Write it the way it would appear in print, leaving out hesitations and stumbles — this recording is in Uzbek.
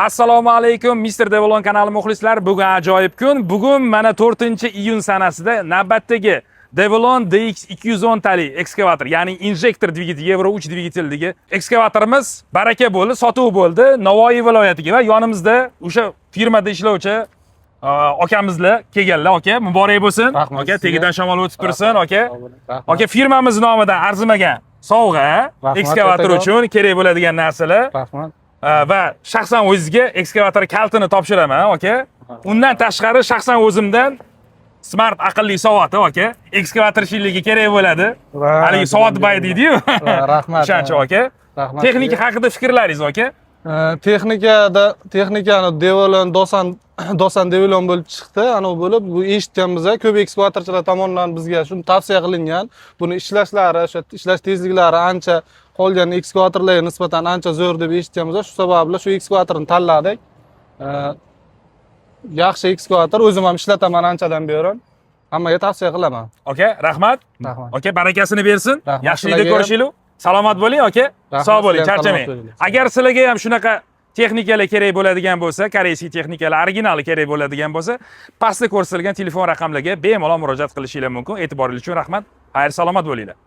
Assalomu alaykum, Mister Develon kanali muxlislari. Bugun ajoyib kun. Bugun mana 4-iyun sanasida navbatdagi Develon DX 210 tali ekskavator, ya'ni injektor dvigatel, Yevro 3 dvigateldagi ekskavatorimiz baraka bo'ldi, sotuv bo'ldi Navoiy viloyatiga va yonimizda o'sha firmada ishlovchi akamizlar kelganlar. Aka, muborak bo'lsin. Rahmat Aka, sizga. Tegidan shamol o'tib tursin, aka. Rahmat. Aka, firmamiz nomidan arzimagan sovg'a, Rahmat, ekskavator kattakon. uchun kerak bo'ladigan narsalar Rahmat. Va shaxsan o'zizga ekskavator kalitini topshiraman, aka. Undan tashqari shaxsan o'zimdan smart aqlli soati, aka. Ekskavator ishligiga kerak bo'ladi. Haligi soat bay deydi-yu. Rahmat. O'shancha, aka. Rahmat. Texnika haqida fikrlaringiz, aka? Texnikani Develon Dosan Develon bo'lib chiqdi. Anavi bo'lib, bu eshitganmiz, ko'p ekskavatorchilar tomonidan bizga shuni tavsiya qilingan. Buni ishlashlari, o'sha ishlash tezliklari ancha qolgan ekskavatorlarga nisbatan ancha zo'r deb eshitganmiz. Shu sababli shu ekskavatorni tanladik. Yaxshi ekskavator, o'zim ham ishlataman anchadan beri. Hammaga tavsiya qilaman. Aka, rahmat. Rahmat. Aka, barakasini bersin. Rahmat Yaxshilikda sizlarga ham. ko'rishaylik. Salomat bo'ling, aka. Rahmat, Sog' bo'ling, sizlar ham charchamang. salomat bo'ling. Agar sizlarga ham shunaqa texnikalar kerak bo'ladigan bo'lsa, корейский texnikalar originali kerak bo'ladigan bo'lsa, pastda ko'rsatilgan telefon raqamlariga bemalol murojaat qilishinglar mumkin. E'tiboringiz uchun rahmat. Xayr, salomat bo'linglar.